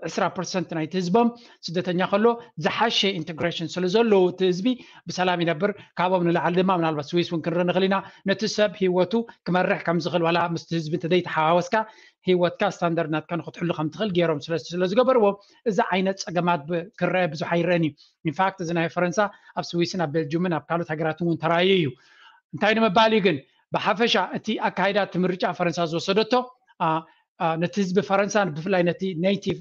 ዕስራ ፐርሰንት ናይቲ ህዝቦም ስደተኛ ከሎ ዝሓሸ ኢንቴግሬሽን ስለ ዘለዎ እቲ ህዝቢ ብሰላም ይነብር። ካብኦም ንላዕሊ ድማ ምናልባት ስዊስ እውን ክንርኢ ንኽእል ኢና። ነቲ ሰብ ህይወቱ ክመርሕ ከም ዝኽእል ዋላ ምስቲ ህዝቢ እንተዘይተሓዋወስካ ህይወትካ ስታንዳርድ ናትካ ንክትሕሉ ከም ትኽእል ገይሮም ስለ ዝገበርዎ እዚ ዓይነት ፀገማት ክረአ ብዙሕ ኣይረአን እዩ። ኢንፋክት እዚ ናይ ፈረንሳ ኣብ ስዊስን ኣብ ቤልጅምን ኣብ ካልኦት ሃገራትን እውን ተራእዩ እዩ። እንታይ ንምባል እዩ ግን ብሓፈሻ እቲ ኣካይዳ እቲ ምርጫ ፈረንሳ ዝወሰደቶ ነቲ ህዝቢ ፈረንሳ፣ ብፍላይ ነቲ ኔቲቭ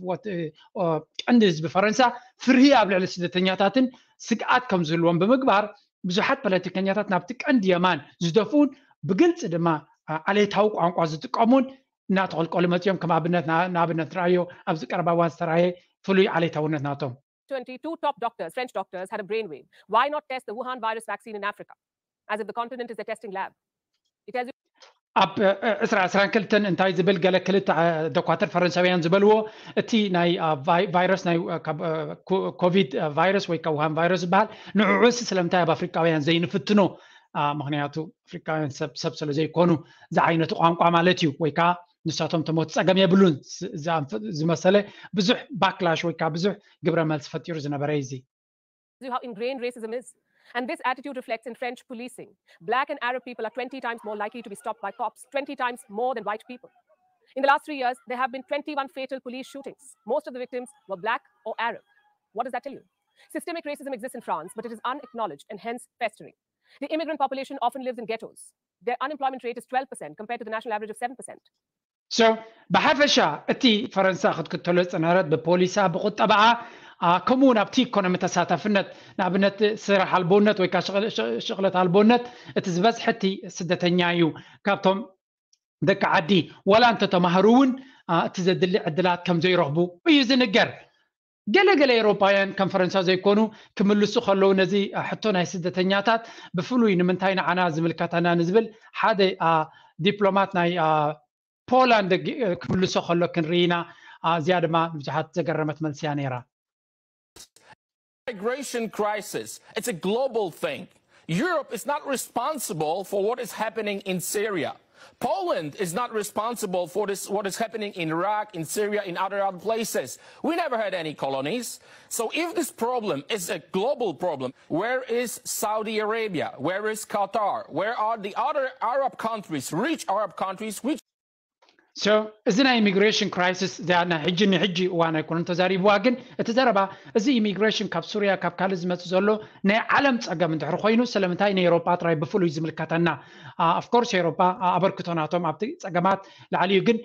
ቀንዲ ህዝቢ ፈረንሳ ፍርሂ ኣብ ልዕሊ ስደተኛታትን ስግኣት ከም ዝህልዎም ብምግባር፣ ብዙሓት ፖለቲከኛታት ናብቲ ቀንዲ የማን ዝደፍኡን ብግልፂ ድማ ዓሌታዊ ቋንቋ ዝጥቀሙን እናተቐልቀሉ መፂኦም። ከም ኣብነት ንኣብነት ንርኣዮ ኣብዚ ቀረባ እዋን ዝተረኣየ ፍሉይ ዓሌታውነት ናቶም። Twenty-two top doctors, French doctors, had a brainwave. Why not test the Wuhan virus vaccine in Africa? As if the continent is a testing lab. It tells you ኣብ ዕስራ ዕስራን ክልተን እንታይ ዝብል ገለ ክልተ ዶኳተር ፈረንሳውያን ዝበልዎ፣ እቲ ናይ ቫይረስ ናይ ኮቪድ ቫይረስ ወይ ከዓ ውሃን ቫይረስ ዝበሃል ንዕዑስ ስለምንታይ ኣብ ኣፍሪቃውያን ዘይንፍትኖ? ምክንያቱ ኣፍሪቃውያን ሰብ ሰብ ስለ ዘይኮኑ ዝዓይነቱ ቋንቋ ማለት እዩ። ወይ ከዓ ንሳቶም ተሞት ፀገም የብሉን ዝመሰለ ብዙሕ ባክላሽ ወይ ከዓ ብዙሕ ግብረ መልሲ ፈጢሩ ዝነበረ እዩ። You how ingrained racism is. And this attitude reflects in French policing. Black and Arab people are twenty times more likely to be stopped by cops, twenty times more than white people. In the last three years, there have been twenty-one fatal police shootings. Most of the victims were black or Arab. What does that tell you? Systemic racism exists in France, but it is unacknowledged and hence festering. The immigrant population often lives in ghettos. Their unemployment rate is twelve percent compared to the national average of seven percent. So ብሓፈሻ እቲ ፈረንሳ ክትክተሎ ዝፀንሐረት ብፖሊሳ ብቁጠባኣ ከምኡ እውን ኣብቲ ኢኮኖሚ ተሳታፍነት ንኣብነት ስራሕ ኣልቦነት ወይ ከዓ ሽቕለት ኣልቦነት እቲ ዝበዝሐ እቲ ስደተኛ እዩ። ካብቶም ደቂ ዓዲ ዋላ እንተተማህሩ እውን እቲ ዘድሊ ዕድላት ከም ዘይረኽቡ እዩ ዝንገር። ገለገለ ኤውሮጳውያን ከም ፈረንሳ ዘይኮኑ ክምልሱ ከለዉ ነዚ ሕቶ ናይ ስደተኛታት ብፍሉይ ንምንታይ ንዓና ዝምልከተና ንዝብል ሓደ ዲፕሎማት ናይ ፖላንድ ክምልሶ ከሎ ክንርኢ ኢና። እዚኣ ድማ ንብዙሓት ዘገረመት መልሲ እያ ነይራ። Migration crisis, it's a global thing. Europe is not responsible for what is happening in Syria. Poland is not responsible for this, what is happening in Iraq, in Syria, in other, other places. We never had any colonies. So if this problem is a global problem, where is Saudi Arabia? Where is Qatar? Where are the other Arab countries, rich Arab countries, which So እዚ ናይ ኢሚግሬሽን ክራይሲስ እዚኣ ናይ ሕጂ ንሕጂ እዋን ኣይኮነን ተዛሪብዋ። ግን እቲ ዘረባ እዚ ኢሚግሬሽን ካብ ሱርያ ካብ ካልእ ዝመፅእ ዘሎ ናይ ዓለም ፀገም እንድሕር ኮይኑ ስለምንታይ ንኤሮጳ ጥራይ ብፍሉይ ዝምልከተና? ኦፍኮርስ ኤሮጳ ኣበርክቶ ናቶም ኣብቲ ፀገማት ላዕሊ እዩ። ግን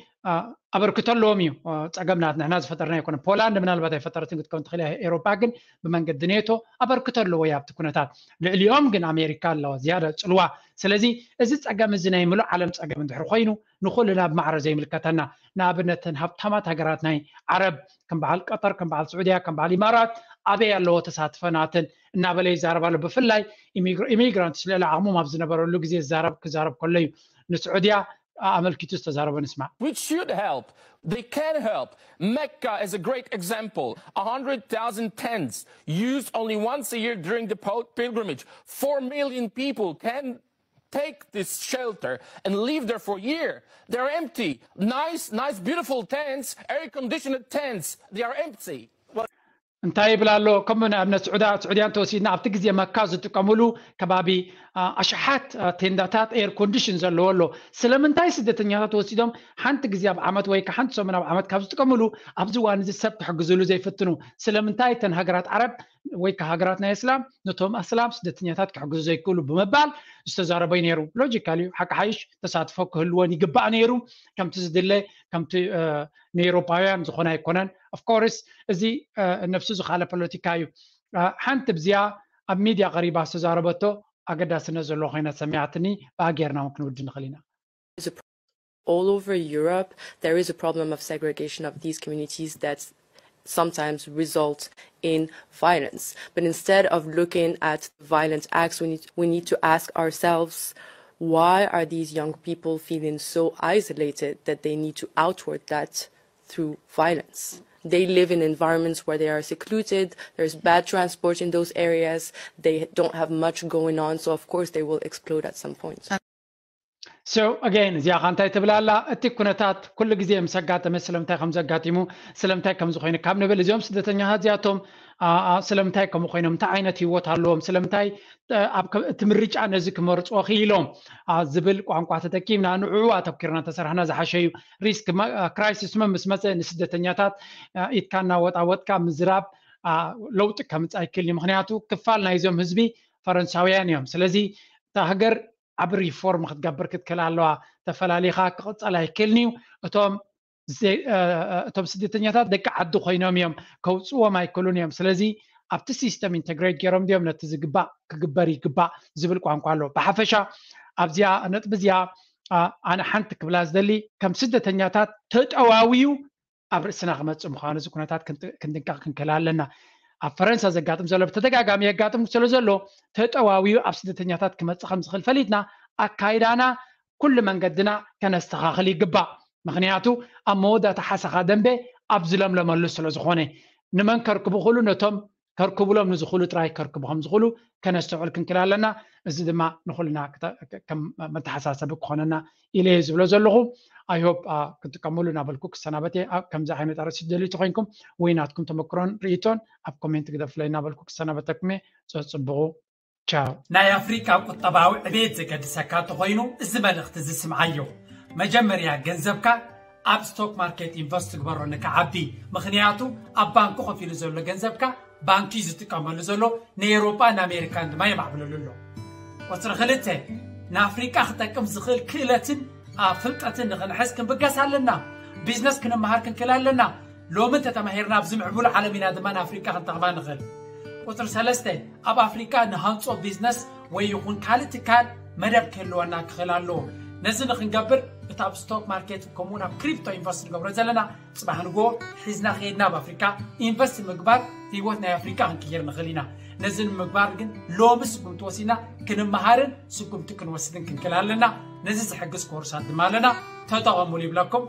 ኣበርክቶ ኣለዎም እዩ። ፀገም ናት ንሕና ዝፈጠርና ኣይኮነ። ፖላንድ ምናልባት ኣይፈጠረትን ክትከውን ትኽእል እያ። ኤሮጳ ግን ብመንገዲ ኔቶ ኣበርክቶ ኣለዎ እዩ ኣብቲ ኩነታት። ልዕሊኦም ግን ኣሜሪካ ኣለዋ ዝያዳ ፅልዋ። ስለዚ እዚ ፀገም እዚ ናይ ምሉእ ዓለም ፀገም እንድሕር ኮይኑ ንኹልና ብማዕረ ዘይምልከተና። ንኣብነት እተን ሃብታማት ሃገራት ናይ ዓረብ ከም በዓል ቀጠር፣ ከም በዓል ስዑድያ፣ ከም በዓል ኢማራት ኣበይ ኣለዎ ተሳትፈ ናተን እናበለ ይዛረብ ኣሎ። ብፍላይ ኢሚግራንትስ ልዕሊ ዓቕሞም ኣብ ዝነበረሉ ግዜ ዝዛረብ ክዛረብ ከሎ እዩ ንስዑድያ ኣመልኪቱ ዝተዛረቦ ንስማዕ። Which should help. They can help. Mecca is a great example. A hundred thousand tents used only once a year during the pilgrimage. Four million people can take this shelter and live there for a year. They're empty. Nice, nice, beautiful tents, air conditioned tents. They are empty. እንታይ ይብል ኣሎ? ከም ንኣብነት ስዑዳ ስዑድያ እንተወሲድና ኣብቲ ግዜ መካ ዝጥቀምሉ ከባቢ ኣሽሓት ቴንዳታት ኤር ኮንዲሽን ዘለዎ ኣሎ። ስለምንታይ ስደተኛታት ወሲዶም ሓንቲ ግዜ ኣብ ዓመት ወይ ሓንቲ ሰሙን ኣብ ዓመት ካብ ዝጥቀምሉ ኣብዚ እዋን እዚ ሰብ ክሕግዝሉ ዘይፍትኑ? ስለምንታይ እተን ሃገራት ዓረብ ወይ ከዓ ሃገራት ናይ እስላም ነቶም ኣስላም ስደተኛታት ክሕግዙ ዘይክእሉ ብምባል ዝተዛረቦ እዩ ነይሩ። ሎጂካል እዩ። ሓቂ ሓይሽ ተሳትፎ ክህልወን ይግባእ ነይሩ። ከምቲ ዝድለ ከምቲ ንኤውሮፓውያን ዝኾነ ኣይኮነን። ኦፍኮርስ እዚ ነብሱ ዝኻለ ፖለቲካ እዩ። ሓንቲ ብዚኣ ኣብ ሚድያ ቀሪባ ዝተዛረበቶ ኣገዳስነት ዘለዎ ኮይና ሰሚዓትኒ። ብኣ ጌርና እውን ክንውድ ንኽእል ኢና። All over Europe, there is a problem of segregation of these communities that sometimes result in violence. But instead of looking at violent acts, we need, we need to ask ourselves, why are these young people feeling so isolated that they need to outward that through violence? They live in environments where they are secluded, there's bad transport in those areas, they don't have much going on, so of course they will explode at some point. So again እዚኣ ኸ እንታይ ትብል ኣላ? እቲ ኩነታት ኩሉ ግዜ ምስ ኣጋጠመ ስለምንታይ ከም ዘጋጢሙ ስለምንታይ ከም ዝኾይኑ ካብ ንብል እዚኦም ስደተኛታት እዚኣቶም ስለምንታይ ከምኡ ኮይኖም እንታይ ዓይነት ህይወት ኣለዎም ስለምንታይ እቲ ምርጫ ነዚ ክመርፅዎ ክኢሎም ዝብል ቋንቋ ተጠቂምና ንዕኡ ኣተኪርና ተሰርሕና ዝሓሸ እዩ። ሪስክ ክራይሲስ መ ምስ መፀ ንስደተኛታት ኢድካ እናወጣወጥካ ምዝራብ ለውጢ ከምፅእ ኣይክእልን እዩ። ምክንያቱ ክፋል ናይዞም ህዝቢ ፈረንሳውያን እዮም። ስለዚ እታ ሃገር ዓቢ ሪፎርም ክትገብር ክትክእል ኣለዋ። ተፈላሊኻ ክቕፀል ኣይክእልን እዩ። እቶም እቶም ስደተኛታት ደቂ ዓዲ ኮይኖም እዮም፣ ከውፅዎም ኣይክእሉን እዮም። ስለዚ ኣብቲ system integrate ገይሮም ድዮም ነቲ ዝግባእ ክግበር ይግባእ ዝብል ቋንቋ ኣሎ። ብሓፈሻ ኣብዚኣ ነጥቢ እዚኣ ኣነ ሓንቲ ክብላ ዝደሊ፣ ከም ስደተኛታት ተጠዋውዩ ኣብ ርእስና ክመፅእ ምዃኑ እዚ ኩነታት ክንጥንቀቕ ክንክእል ኣለና። ኣብ ፈረንሳ ዘጋጥም ዘሎ ብተደጋጋሚ የጋጥም ስለ ዘሎ ተጠዋውዩ ኣብ ስደተኛታት ክመፅእ ከም ዝኽእል ፈሊጥና ኣካይዳና ኩሉ መንገድና ከነስተኻኽል ይግባእ። ምኽንያቱ ኣብ መወዳእታ ሓሰኻ ደንበ ኣብ ዝለምለመሉ ስለ ዝኾነ ንመን ከርክቡ ክእሉ ነቶም ከርክቡሎም ንዝኽእሉ ጥራይ ከርክቡ ከም ዝኽእሉ ከነስተውዕል ክንክእል ኣለና። እዚ ድማ ንኹልና ከም መተሓሳሰቢ ክኾነና ኢለ ዝብሎ ዘለኹ። I hope ክትጥቀምሉ እናበልኩ ክሰናበት እየ። ከምዚ ዓይነት ኣርእስቲ ደልዩ ተኮይንኩም ወይ ናትኩም ተመክሮን ርእይቶን ኣብ ኮሜንት ግደፉለይ እናበልኩ ክሰናበተኩም እየ። ጸጽብቑ። ቻው። ናይ ኣፍሪቃ ቁጠባዊ ዕቤት ዘገድሰካ እንተኾይኑ እዚ መልእኽቲ እዚ ስምዓዮ። መጀመርያ ገንዘብካ ኣብ ስቶክ ማርኬት ኢንቨስት ግበሮ ንክዓቢ። ምኽንያቱ ኣብ ባንኪ ኮፍ ኢሉ ዘሎ ገንዘብካ ባንኪ እዩ ዝጥቀመሉ ዘሎ፣ ንኤውሮጳ ንኣሜሪካን ድማ የማዕብለሉ ኣሎ። ቁፅሪ ክልተ፣ ንኣፍሪቃ ክጠቅም ዝኽእል ክእለትን ኣብ ፍልጠትን ንኽንሕዝ ክንብገስ ኣለና። ቢዝነስ ክንመሃር ክንክእል ኣለና። ሎሚ እንተተማሂርና ኣብዚ ምዕቡል ዓለም ኢና ድማ ንኣፍሪቃ ክንጠቕማ ንኽእል። ቁፅሪ ሰለስተ፣ ኣብ ኣፍሪቃ ንሃንፆ ቢዝነስ ወይ ይኹን ካልእ ትካል መደብ ክህልወና ክኽእል ኣለዎ። ነዚ ንክንገብር እቲ ኣብ ስቶክ ማርኬት ከምኡውን ኣብ ክሪፕቶ ኢንቨስት ንገብሮ ዘለና ፅባሕ ንግሆ ሒዝና ከይድና ኣብ ኣፍሪካ ኢንቨስት ምግባር ህይወት ናይ ኣፍሪካ ክንቅይር ንኽእል ኢና። ነዚ ንምግባር ግን ሎሚ ስጉምቲ ወሲድና ክንመሃርን ስጉምቲ ክንወስድን ክንክእል ኣለና። ነዚ ዝሕግዝ ኮርሳት ድማ ኣለና፣ ተጠቐሙሉ ይብለኩም።